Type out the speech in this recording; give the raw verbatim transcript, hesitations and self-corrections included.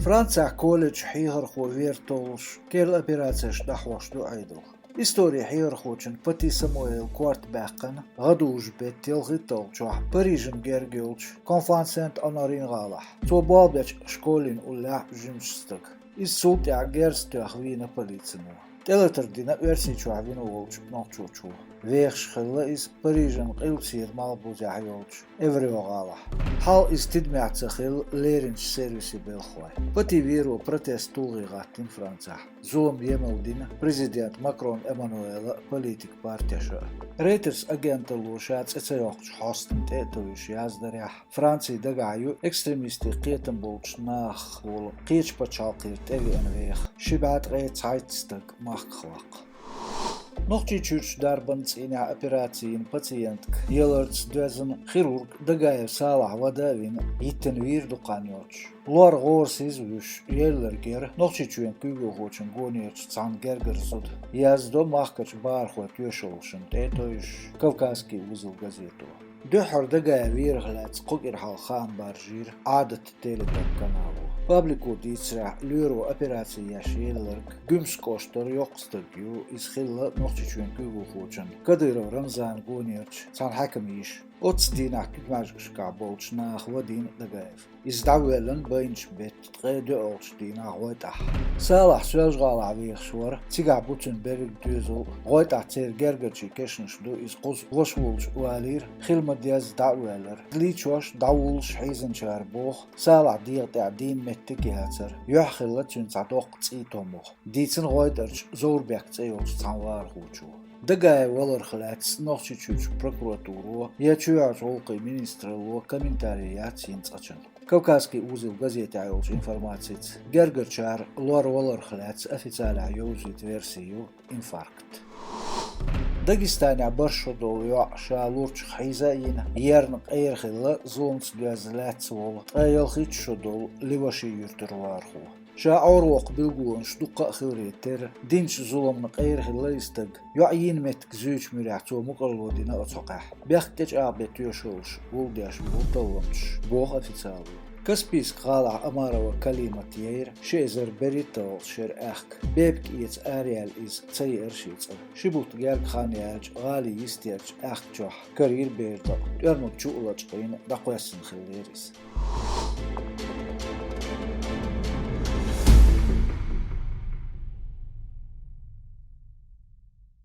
Францехь колледжийн хьехархо вер толлуш, керла операцеш дӀахьош ду Ӏедал. Историн хьехархочун Пати Самуэла корта баьккхина гӀадужу беттан ялхитталгӀачохь Парижана герга йолчу Конфан-Сент-Онорин гӀалахь. Цо болх бечу школин уллехь жимачу стага. Иза цул тӀаьхьа герз тоьхна вийна полицино. ТӀелатар дина Оьрсийчохь вина волчу нохчочо. Вехаш хилла иза Парижан къилбаседа малхбузехь йолчу Эврё гӀалахь. Хьал иза тидамехь ца хилла леринчу сервисийн белхалой. Пати веро протест тулгӀе гӀаттина Францехь. Зулам емал дина президент Макрон Эммануэла а, политик партеша а. Reuters агенталло ша цӀе ца йоккхучу хьостана тӀе а товжуш яздарехь, Францин дагахь ю экстремистийн кхетам болчу нахах волу кхечу пачхьалкхера тӀевеана веха ши бӀе ткъе цхьайтта стаг махках ваккха. Нохчийчуьрчу дарбан цӀийнехь операци йина пациентка яларца доьзна хирург Дагаев Салахь вада а вина, йиттина вийр ду кхаьннаш. Лор гӀорасиз вуьш, елларг яра Нохчийчоьнан куьйгалхочун гонерчу цхьана гергара зуда, яздо махкарчу бахархойн тоьшаллашна тӀе а товжуш Кавказский узел газето. Дуьххьара Дагаев верах лаьцна кху кӀира хьалха хаам баржийра Ӏадат телеканало. Паблико дийцарехь, лоьро операци еш елларг Гуьмсан кӀоштара йоккха стаг ю, иза хилла Нохчийчоьнан куьйгалхочун Кадыров Рамзанан гонерчу цхьана хьаькаман йиша. Оццу дийнахь куьг-маьждигашкахь болчу наха вадийна Дагаев. Иза дӀавоьллина байначу беттан ткъе доьалгӀачу дийнахь ГӀойтӀахь. Салахь Соьлжа-ГӀалахь вехаш вара, цигахь бу цуьнан берриг доьзал. ГӀойтӀахь церан гергарчийн кешнаш ду, иза кхуза ваша волчу валийра, хила ма-дезза дӀа а воьллира. Лийчош, дӀавуллуш хьийзинчара боху, Салахьан дегӀан тӀехь дийна меттиг а яцара, юьхь хилла цуьнан цхьа доккха цӀийн томмах, дийцина ГӀойтӀарчу Зоврбек цӀе йолчу цхьана вахархочо. Дагаев валарх лаьцна Нохчийчуьрчу прокуратуро я чоьхьарчу гӀуллакхийн министралло комментари яц йина цкъачунна. Кавказский узел газетехь йолчу информацица, гергарчара лор валарх лаьцна официалехь йовзийта верси ю инфаркт. Дагестанехь бархӀ шо долу йоӀ ша лурчух хьийза а йина, ерна къера хилла зуламца доьзна лаьцна волу ткъе ялхитта шо долу Левашин юьртара вахархо. Ша Ӏорвоккху билгалонаш дуккха а хиларе терра, динчу зуламна къера хилла и стаг. ЙоӀ йийна меттиг зуьйчу муьрехь цо мукӀарло дина оцу хьокъехь. Бехк тӀечӀагӀбе тоьшаллаш гулдеш бу талламчаш, боху официалло. Каспийск-гӀалахь Омарова Калимата яйра ши эзар берхӀитталгӀачу шеран аьхка. Бепиг эца араяьлла иза ца еара шен цӀа. Ши бутт герга хан яьлча, гӀалин йистерчу аьхка чохь карийра бер дакъа, тӀоьрмаг чу а лачкъийна, дӀакхоьссина хиллера иза.